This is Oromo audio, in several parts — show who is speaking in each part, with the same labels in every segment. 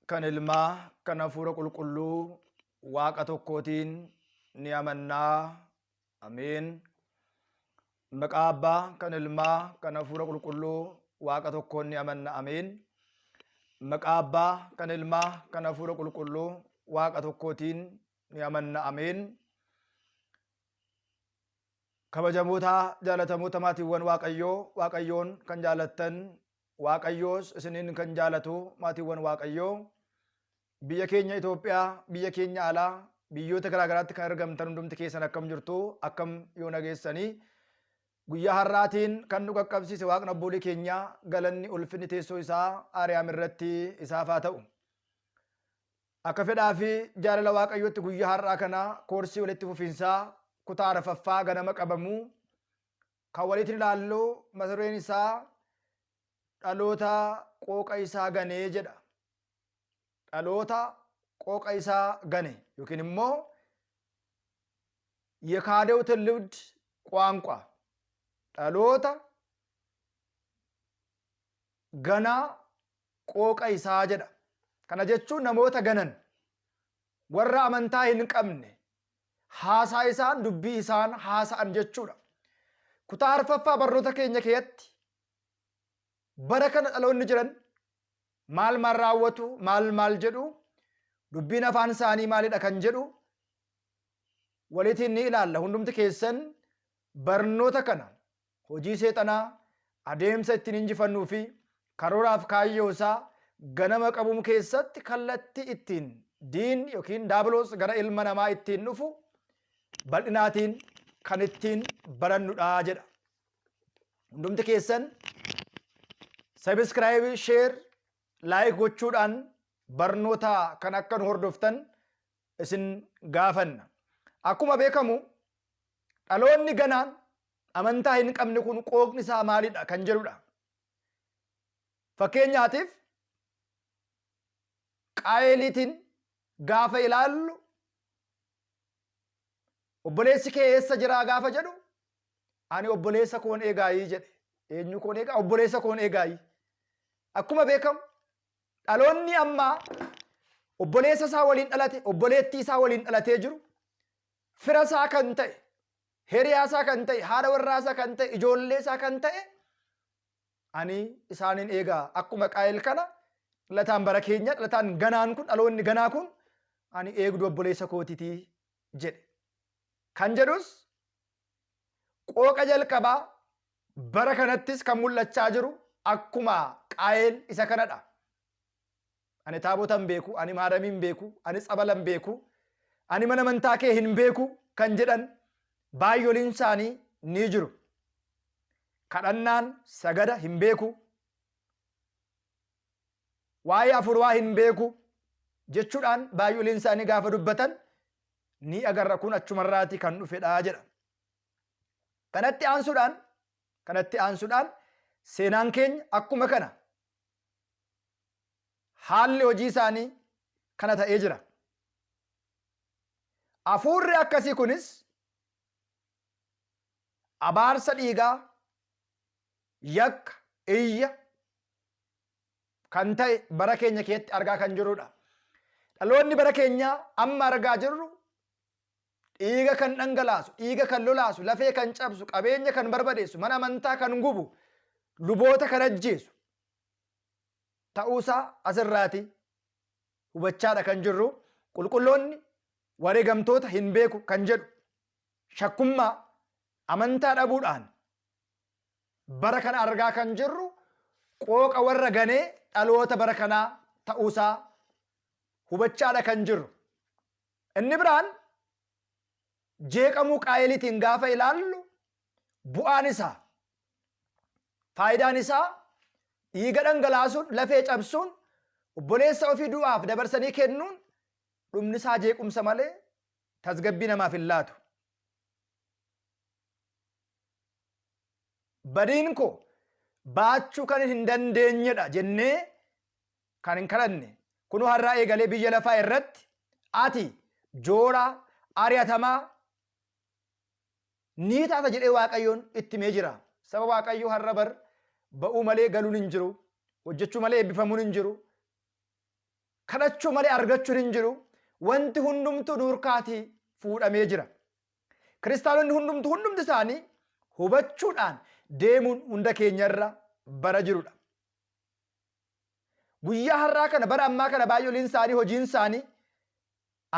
Speaker 1: kan Ilmaa, kan Hafuura Qulqulluu Waaqa tokkootiin ni amannaa. Ameen. Maqaa Abbaa, kan Ilmaa, kan Hafuura Qulqulluu Waaqa tokkoon ni amanna. Ameen. Maqaa Abbaa, kan Ilmaa, kan Hafuura Qulqulluu Waaqa tokkootiin ni amanna. Ameen. Kabajamoota jaalatamoota maatiiwwan Waaqayyoo, Waaqayyoon kan jaalattan, Waaqayyoos isiniin kan jaalatu maatiiwwan Waaqayyoo, biyya keenya Itoophiyaa, biyya keenya alaa, biyyoota garaagaraatti kan argamtan hundumti keessan akkam jirtu, akkam yoo nageessanii. Guyyaa har'aatiin kan nu qaqqabsiise Waaqni abboolii keenyaa galanni ulfinni teessoo isaa Aariyaam irratti isaaf haa ta'u. Akka fedhaa fi jaalala Waaqayyootti guyyaa har'aa kana koorsii walitti fufiinsaa kutaa arfaffaa ganama qabamu kan walitti ilaallu mata dureen isaa dhaloota qooqa isaa ganee jedha. Dhaloota qooqa isaa gane yookiin immoo የካደው ትውልድ ቋንቋ dhaloota ganaa qooqa isaa jedha. Kana jechuun namoota ganan warra amantaa hin qabne haasaa isaan dubbii isaan haasa'an jechuudha. Kutaa arfaffaa barnoota keenya keessatti bara kana dhaloonni jiran maal maal raawwatu, maal maal jedhu, dubbiin afaan isaanii maalidha kan jedhu walitiin ni ilaalla. Hundumti keessan barnoota kana hojii seexanaa adeemsa ittiin injifannuu fi karooraaf kaayyoo isaa ganama qabuun keessatti kallattii ittiin diinni yookiin daabiloos gara ilma namaa ittiin dhufu bal'inaatiin kan ittiin barannudha jedha. Hundumti keessan subscribe, share, like gochuudhaan barnoota kan akka nu hordoftan isin gaafanna. Akkuma beekamu dhaloonni ganaan amantaa hin qabne kun qooqni isaa maalidha kan jedhudha. Fakkeenyaatiif Qaayeliitiin gaafa ilaallu obboleessi kee eessa jiraa gaafa jedhu ani obboleessa koon eegaayii jedhe. Eenyu koon eegaa? Obboleessa koon eegaayii. Akkuma beekamu dhaloonni ammaa obboleessa isaa waliin dhalate, obboleettii isaa waliin dhalatee jiru, fira isaa kan ta'e, hiriyaa isaa kan ta'e, haadha warraa isaa kan ta'e, ijoollee isaa kan ta'e ani isaaniin eegaa. Akkuma Qaayel kana dhalataan bara keenya, dhalataan ganaan kun, dhaloonni ganaa kun ani eegdu obboleessa kootitii jedhe. Kan jedhus qooqa jalqabaa bara kanattis kan mul'achaa jiru akkuma Qaayel isa kanadha. Ani taabota hin beeku, ani maaramii hin beeku, ani tsabala hin beeku, ani mana amantaa kee hin beeku kan jedhan baay'oliin isaanii ni jiru. Kadhannaan sagada hin beeku, waa'ee afuuraa hin beeku jechuudhaan baay'oliin isaanii gaafa dubbatan ni agarra kun achumarraati kan dhufedha jedha. Kanatti aansuudhaan seenaan keenya akkuma kana haalli hojii isaanii kana ta'ee jira. Hafuurri akkasii kunis abaarsa dhiigaa, yakka, iyya kan ta'e bara keenya keessatti argaa kan jirrudha. Dhaloonni bara keenyaa amma argaa jirru dhiiga kan dhangalaasu, dhiiga kan lolaasu, lafee kan cabsu, qabeenya kan barbadeessu, mana amantaa kan gubu, luboota kan ajjeesu ta'uusaa asirraati hubachaadha kan jirru. Qulqulloonni wareegamtoota hin beeku kan jedhu shakkummaa amantaa dhabuudhaan bara kana argaa kan jirru qooqa warra ganee dhaloota bara kanaa ta'uusaa hubachaadha kan jirru. Inni biraan jeeqamuu Qaayeliitiin gaafa ilaallu bu'aan isaa faayidaan isaa dhiiga dhangalaasuun lafee cabsuun obboleessa ofii du'aaf dabarsanii kennuun dhumni isaa jeequmsa malee tasgabbii namaaf hin laatu. Badiin koo baachuu kan hin dandeenyedha jennee kan hin kadhanne kunoo har'aa eegalee biyya lafaa irratti ati jooraa ari'atamaa ni taata jedhee Waaqayyoon itti himee jira. Saba Waaqayyoo har'a bar ba'uu malee galuun hin jiru. Hojjechuu malee eebbifamuun hin jiru. Kadhachuu malee argachuun hin jiru. Wanti hundumtuu nurkaatii fuudhamee jira. Kiristaanonni hundumtuu hundumti isaanii hubachuudhaan deemuun hunda keenyarra bara jirudha. Guyyaa har'aa kana bara ammaa kana baay'oliin isaanii hojiin isaanii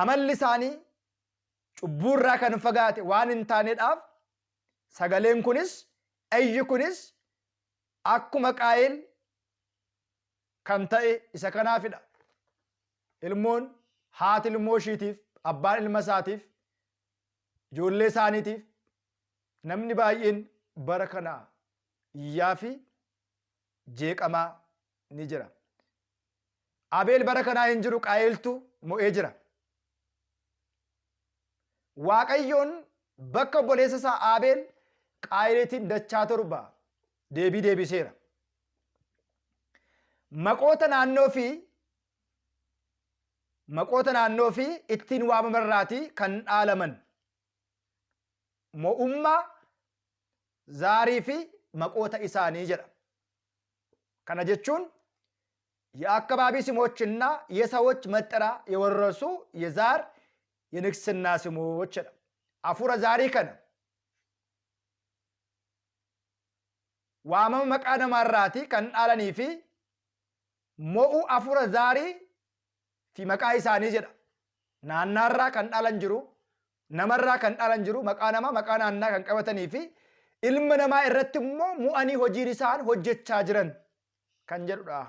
Speaker 1: amalli isaanii cubbuurraa kan fagaate waan hin taaneedhaaf sagaleen kunis iyyi kunis akkuma Qaayel kan ta'e isa kanaafidha. Ilmoon haati ilmoo ishiitiif, abbaan ilma isaatiif, ijoollee isaaniitiif namni baay'een bara kana iyyaa fi jeeqamaa ni jira. Abeel bara kanaa hin jiru Qaayeltu mo'ee jira. Waaqayyoon bakka obboleessa isaa Abeel Qaayeliitiin dachaa 7 deebii deebiseera. Maqoota naannoo fi maqoota naannoo fi ittiin waamamarraatii kan dhaalaman mo'ummaa zaarii fi maqoota isaanii jedha. Kana jechuun የአካባቢ ስሞችና የሰዎች መጠሪያ የወረሱ የዛር የንግስና ስሞች jedha. Hafuura zaarii kana waamama maqaa namaarraatii kan dhaalanii fi mo'uu hafuura zaarii fi maqaa isaanii jedha. Naannaarraa kan dhaalan jiru, namarraa kan dhaalan jiru, maqaa namaa maqaa naannaa kan qabatanii fi ilma namaa irratti immoo mo'anii hojiin isaan hojjechaa jiran kan jedhudha.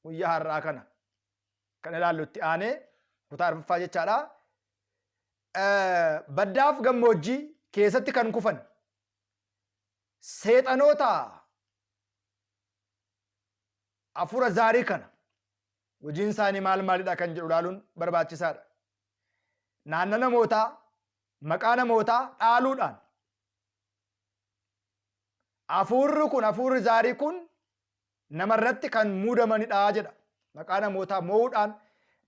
Speaker 1: Guyyaa har'aa kana kan ilaallu itti aanee kutaa arfaffaa jechaadha. Baddaaf gammoojjii keessatti kan kufan seexanoota hafuura zaarii kana hojiin isaanii maal maalidha kan jedhu ilaaluun barbaachisaadha. Naanna namootaa maqaa namootaa dhaaluudhaan hafuurri kun hafuurri zaarii kun namarratti kan muudamanidha jedha. Maqaa namootaa moo'uudhaan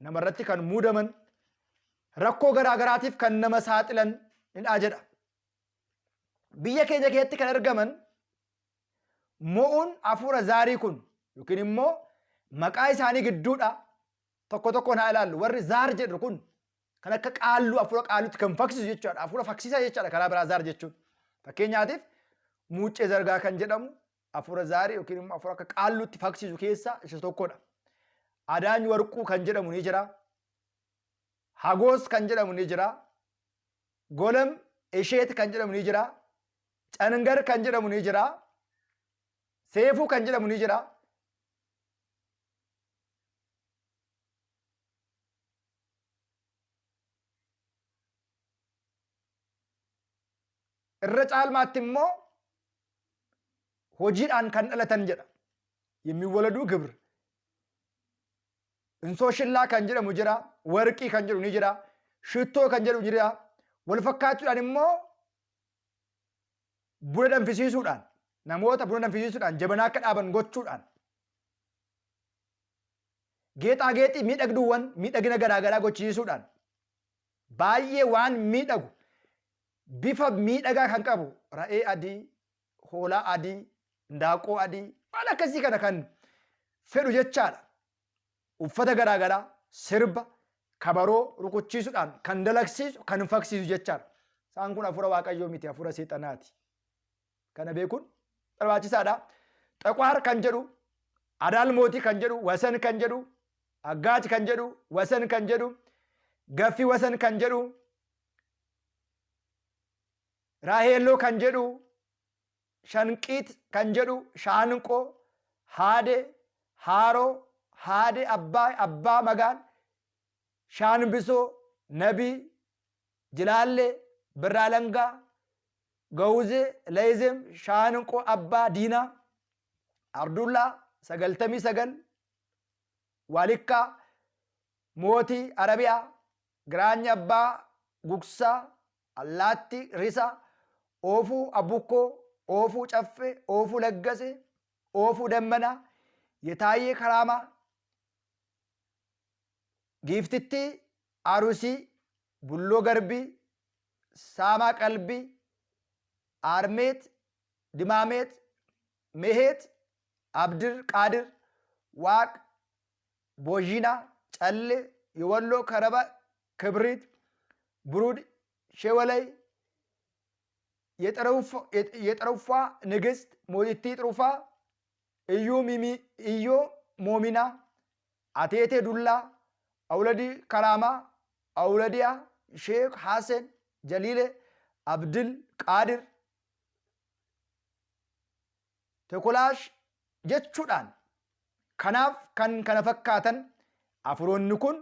Speaker 1: namarratti kan muudaman rakkoo garaa garaatiif kan nama saaxilanidha jedha. Biyya keenya keessatti kan argaman mo'uun hafuura zaarii kun yookiin immoo maqaa isaanii gidduudha tokko tokkoon haa ilaallu. Warri zaar jedhu kun kan akka qaalluu hafuura qaalluutti kan faksisu jechuudha. Hafuura faksisaa jechaadha karaa biraa zaar jechuun. Fakkeenyaatiif muuccee zargaa kan jedhamu hafuura zaarii yookiin immoo hafuura akka qaalluutti faksisu keessaa isa tokkodha. Adaany warquu kan jedhamu ni jira. Hagoos kan jedhamu ni jira. Golam isheet kan jedhamu ni jira. Cangar kan jedhamu ni jira. Seefuu kan jedhamu ni jira. Irra caalmaatti immoo hojiidhaan kan dhalatan jedha. የሚወለዱ ግብር Insooshillaa kan jedhamu jira, warqii kan jedhu ni jira, shittoo kan jedhu jira. Wal fakkaachuudhaan immoo buna danfisiisuudhaan namoota buna danfisiisuudhaan jabanaa akka dhaaban gochuudhaan geexaa geexii miidhagduuwwan miidhagina garaagaraa gochisiisuudhaan baay'ee waan miidhagu bifa miidhagaa kan qabu ra'ee adii, hoolaa adii, indaaqoo adii waan akkasii kana kan fedhu jechaadha. Uffata garaagaraa, sirba, kabaroo rukuchiisuudhaan kan dalagsiisu, kan faksiisu jechaadha. Isaan kun hafuura Waaqayyoo miti, hafuura seexanaati. Kana beekuun barbaachisaadha. Xaqwaar kan jedhu, Adaal mootii kan jedhu, Wasan kan jedhu, Aggaati kan jedhu, Wasan kan jedhu, Gaffi Wasan kan jedhu, Raaheelloo kan jedhu, Shanqiit kan jedhu, Shaanqoo, Haade, Haaroo, Haade, Abbaa, Abbaa Magaan, Shaanbisoo, Nabii, Jilaallee, Birraalangaa, Gawuzee, Layizem, Shaanqoo, Abbaa, Diinaa, Ardullaa, 99, Waalikkaa, Mootii, Arabiyaa, Giraanya Abbaa, Gugsaa, Allaatti, Risa, Oofuu, Abukkoo, Oofuu Caffee, Oofuu Laggase, Oofuu Dammanaa, Yetaayyee Karaamaa, Giiftittii Arusii, Bulloo Garbii, Saamaa Qalbii, Aarmeet, Dimaameet, Meheet, Abdir Qaadir, Waaq, Boozhinaa, Callee, Yowalloo, Karaba, Kibriit, Buruud, Shewalay, Yexaruffaa Nigist, Mootittii Xurufaa, Iyyuu Mimii, Iyyoo Moominaa, Ateetee Dullaa, Awuladii Karaamaa, Awuladiyaa, Sheek Haaseen, Jaliilee, Abdil Qaadir, Tekolaash jechuudhaan kanaaf kan kana fakkaatan afuroonni kun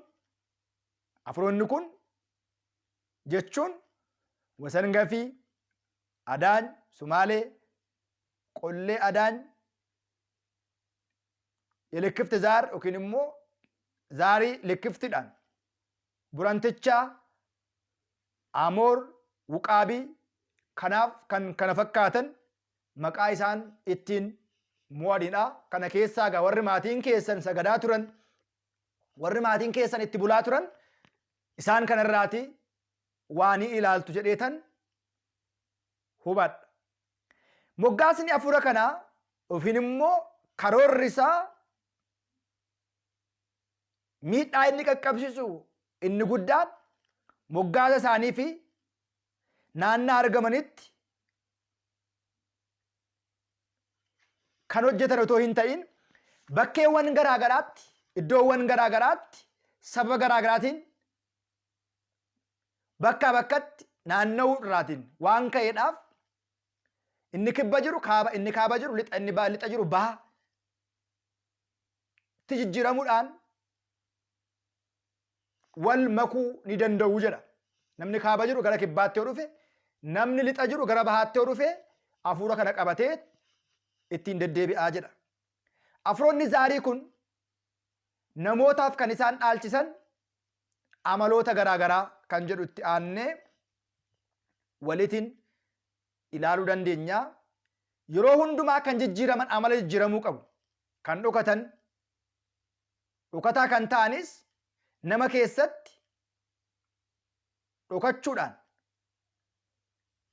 Speaker 1: afuroonni kun jechuun Wasangafii, Adaany, Sumaalee, Qollee Adaany, Yelikkifti Zaar yookiin immoo Zaarii Likkiftiidhaan Burantichaa, Amoor, Wuqaabii kanaaf kan kana fakkaatan maqaa isaan ittiin mo'anidha. Kana keessaa egaa warri maatiin keessan sagadaa turan, warri maatiin keessan itti bulaa turan isaan kanarraati waa ni ilaaltu jedheetan hubadha. Moggaasni hafuura kanaa yookiin immoo karoorri isaa miidhaa inni qaqqabsiisu inni guddaan moggaasa isaanii fi naannaa argamanitti kan hojjetan otoo hin ta'in bakkeewwan garaa garaatti iddoowwan garaa garaatti sababa garaa garaatiin bakkaa bakkatti naanna'uu irraatiin waan ka'eedhaaf inni kibba jiru kaaba, inni kaaba jiru lixa, inni lixa jiru baha tti jijjiiramuudhaan wal makuu ni danda'u jedha. Namni kaaba jiru gara kibbaatti yoo dhufe, namni lixa jiru gara bahaatti yoo dhufe hafuura kana qabatee ittiin deddeebi'aa jedha. Hafuuronni zaarii kun namootaaf kan isaan dhaalchisan amaloota garaa garaa kan jedhu itti aannee walitiin ilaaluu dandeenya. Yeroo hundumaa kan jijjiiraman amala jijjiiramuu qabu. Kan dhokatan dhokataa kan ta'anis nama keessatti dhokachuudhaan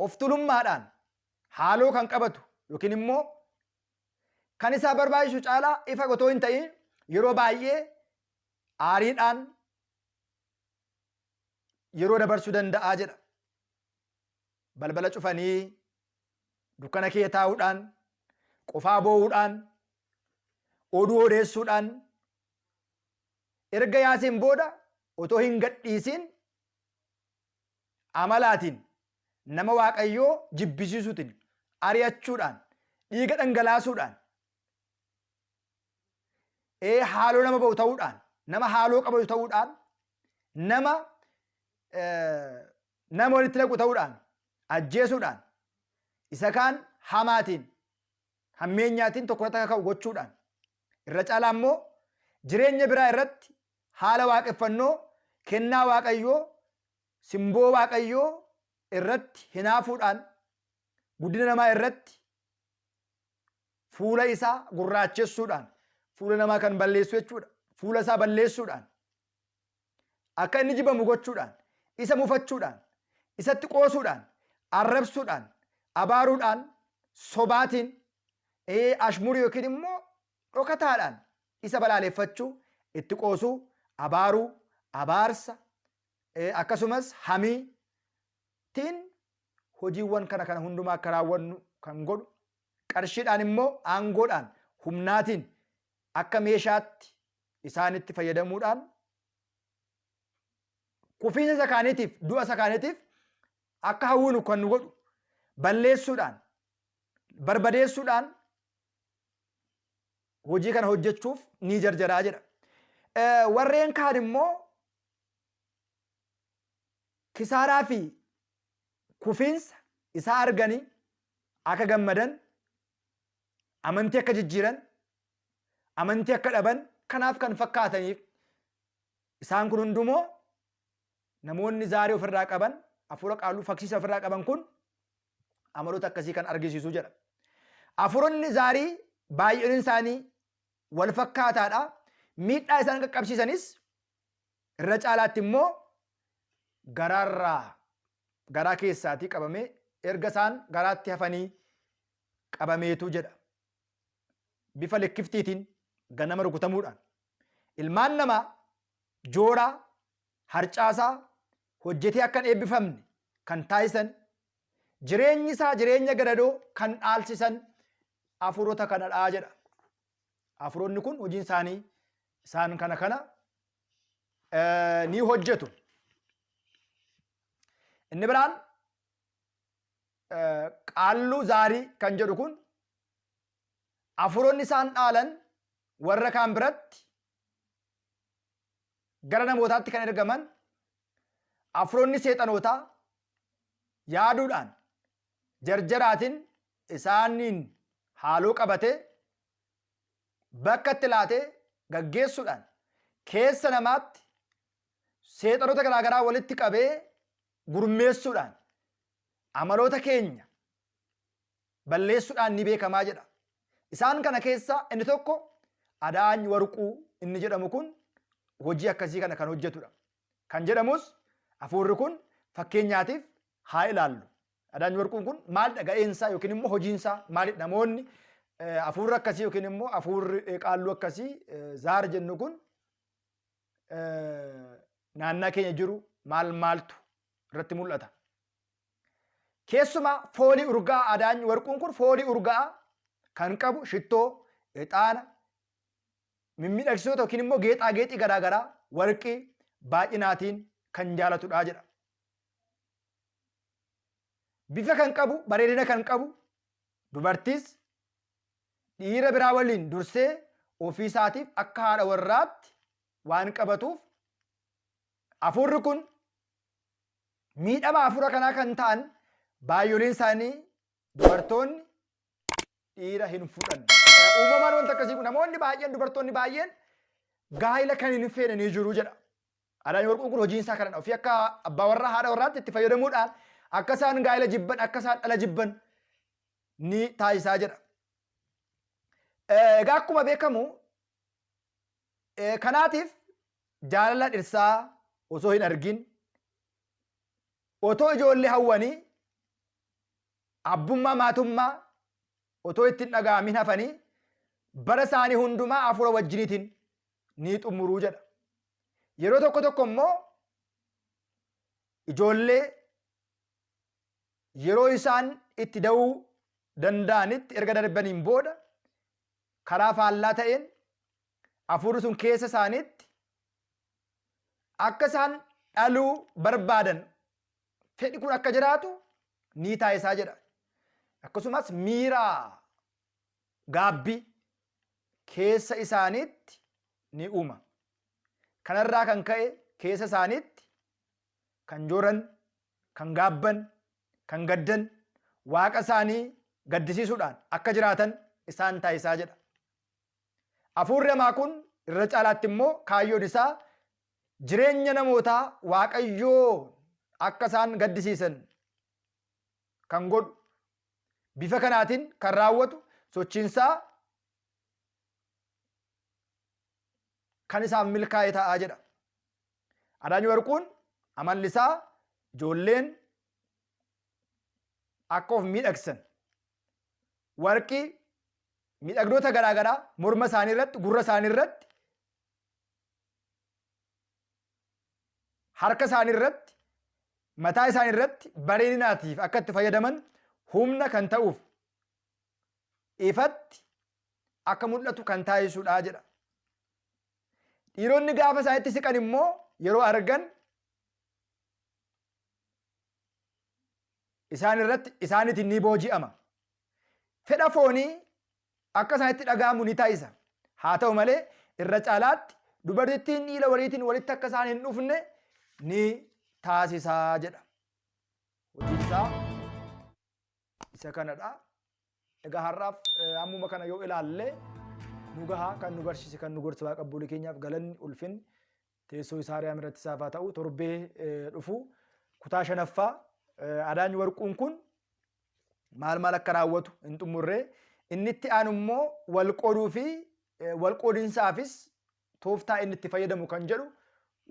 Speaker 1: of tulummaadhaan haaloo kan qabatu yookiin immoo kan isaa barbaachisu caalaa ifa otoo hin ta'in yeroo baay'ee aariidhaan yeroo dabarsuu danda'a jedha. Balbala cufanii dukkana kee taa'uudhaan qofaa boo'uudhaan oduu odeessuudhaan erga yaaseen booda otoo hin gadhiisiin amalaatiin nama Waaqayyoo jibbisiisuutiin ari'achuudhaan dhiiga dhangalaasuudhaan haaloo nama ba'u ta'uudhaan nama haaloo qabatu ta'uudhaan nama nama walitti naqu ta'uudhaan ajjeesuudhaan isa kaan hamaatiin hammeenyaatiin tokko irratti akka ka'u gochuudhaan irra caalaa immoo jireenya biraa irratti haala waaqeffannoo kennaa Waaqayyoo simboo Waaqayyoo irratti hinaafuudhaan guddina namaa irratti fuula isaa gurraachessuudhaan fuula namaa kan balleessu jechuudha. Fuula isaa balleessuudhaan akka inni jibamu gochuudhaan isa mufachuudhaan isatti qoosuudhaan arrabsuudhaan abaaruudhaan sobaatiin ashmurii yookiin immoo dhokataadhaan isa balaaleffachuu itti qoosuu abaaruu abaarsa akkasumas hamii tiin hojiiwwan kana kana hundumaa akka raawwannu kan godhu qarshiidhaan immoo aangoodhaan humnaatiin akka meeshaatti isaanitti fayyadamuudhaan kufiinsa isa kaaniitiif du'a isa kaaniitiif akka hawwinu kan nu godhu balleessuudhaan barbadeessuudhaan hojii kana hojjechuuf ni jarjaraa jedha. Warreen kaan immoo kisaaraa fi kufiinsa isaa arganii akka gammadan amantii akka jijjiiran amantii akka dhaban kanaaf kan fakkaataniif isaan kun hundumoo namoonni zaarii ofirraa qaban hafuura qaalluu faksiisa ofirraa qaban kun amaloota akkasii kan argisiisu jedha. Hafuuronni zaarii baay'een isaanii wal fakkaataadha. Miidhaa isaan qaqqabsiisanis irra caalaatti immoo garaarraa garaa keessaatii qabamee erga isaan garaatti hafanii qabameetu jedha. Bifa likkiftiitiin ganama rukutamuudhaan. Ilmaan namaa jooraa, harcaasaa, hojjetee akka hin eebbifamne kan taasisan, jireenyi isaa jireenya gadadoo kan dhaalsisan hafuurota kanadha jedha. Hafuuronni kun hojiin isaanii isaan kana kana ni hojjetu. Inni biraan qaalluu zaarii kan jedhu kun hafuuronni isaan dhaalan warra kaan biratti gara namootaatti kan ergaman hafuuronni seexanootaa yaaduudhaan jarjaraatiin isaaniin haaloo qabatee bakka itti laatee gaggeessuudhaan keessa namaatti seexanota garaagaraa walitti qabee gurmeessuudhaan amaloota keenya balleessuudhaan ni beekamaa jedha. Isaan kana keessaa inni tokko Adaany Warquu inni jedhamu kun hojii akkasii kana kan hojjetudha. Kan jedhamus hafuurri kun fakkeenyaatiif haa ilaallu. Adaany Warquun kun maalidha ga'eensaa yookiin immoo hojiinsaa maalidha? Namoonni hafuurri akkasii yookiin immoo hafuurri qaalluu akkasii zaar jennu kun naannaa keenya jiru maal maaltu irratti mul'ata? Keessumaa foolii urgaa'aa Adaany Warquun kun foolii urgaa'aa kan qabu shittoo, ixaana, mimmiidhagsitoota yookiin immoo geexaa geexii garaa garaa warqii baay'inaatiin kan jaalatudha jedha. Bifa kan qabu, bareedina kan qabu dubartiis dhiira biraa waliin dursee ofii isaatiif akka haadha warraatti waan qabatuuf hafuurri kun miidhama hafuura kanaa kan ta'an baay'oleen isaanii dubartoonni dhiira hin fudhan. Uumamaan wanta akkasii kun namoonni baay'een dubartoonni baay'een gaa'ila kan hin feene ni jiru jedha. Adaany Warquu kun hojiin isaa kanadha. Ofii akka abbaa warraa haadha warraatti itti fayyadamuudhaan akka isaan gaa'ila jibban akka isaan dhala jibban ni taasisaa jedha. Egaa akkuma beekamu kanaatiif jaalala dhirsaa osoo hin argin otoo ijoollee hawwanii abbummaa maatummaa otoo itti hin dhaga'amin hafanii bara isaanii hundumaa hafuura wajjiniitiin ni xumuruu jedha. Yeroo tokko tokko immoo ijoollee yeroo isaan itti da'uu danda'anitti erga darbaniin booda karaa faallaa ta'een hafuurri sun keessa isaaniitti akka isaan dhaluu barbaadan fedhi kun akka jiraatu ni taasisaa jedha. Akkasumas miira gaabbii keessa isaaniitti ni uuma. Kanarraa kan ka'e keessa isaaniitti kan jooran, kan gaabban, kan gaddan, waaqa isaanii gaddisiisuudhaan akka jiraatan isaan taasisaa jedha. Hafuurri hamaa kun irra caalaatti immoo kaayyoon isaa jireenya namootaa Waaqayyoo akka isaan gaddisiisan kan godhu bifa kanaatiin kan raawwatu sochiinsaa kan isaaf milkaa'e ta'a jedha. Adaanyi Warquun amalli isaa ijoolleen akka of miidhagsan warqii miidhagdoota garaa garaa morma isaanii irratti gurra isaanii irratti harka isaanii irratti mataa isaanii irratti bareedinaatiif akka itti fayyadaman humna kan ta'uuf ifatti akka mul'atu kan taasisudha jedha. Dhiironni gaafa isaanitti siqan immoo yeroo argan isaan irratti isaaniitiin ni booji'ama. Fedha foonii akka isaanitti dhaga'amu ni taasisa. Haa ta'u malee irra caalaatti dubartittiin dhiira waliitiin walitti akka isaan hin dhufne ni taasisa jedha. Hojiin isaa isa kanadha. Egaa har'aaf ammuma kana yoo ilaalle nu gahaa kan nu barsiise kan nu gorse waaqa abboolii keenyaaf galanni ulfinni teessoo isaa Ariyaam irratti isaaf haa ta'u torbee dhufu kutaa shanaffaa Adaanyi Warquun kun maal maal akka raawwatu hin xumurree inni itti aanu immoo wal qooduu fi wal qoodinsaafis tooftaa inni itti fayyadamu kan jedhu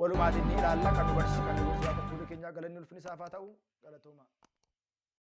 Speaker 1: walumaatiin ni ilaalla kan nu barsiise kan nu gorse waaqa abboolii keenyaa galanni ulfinni isaaf haa ta'u galatooma.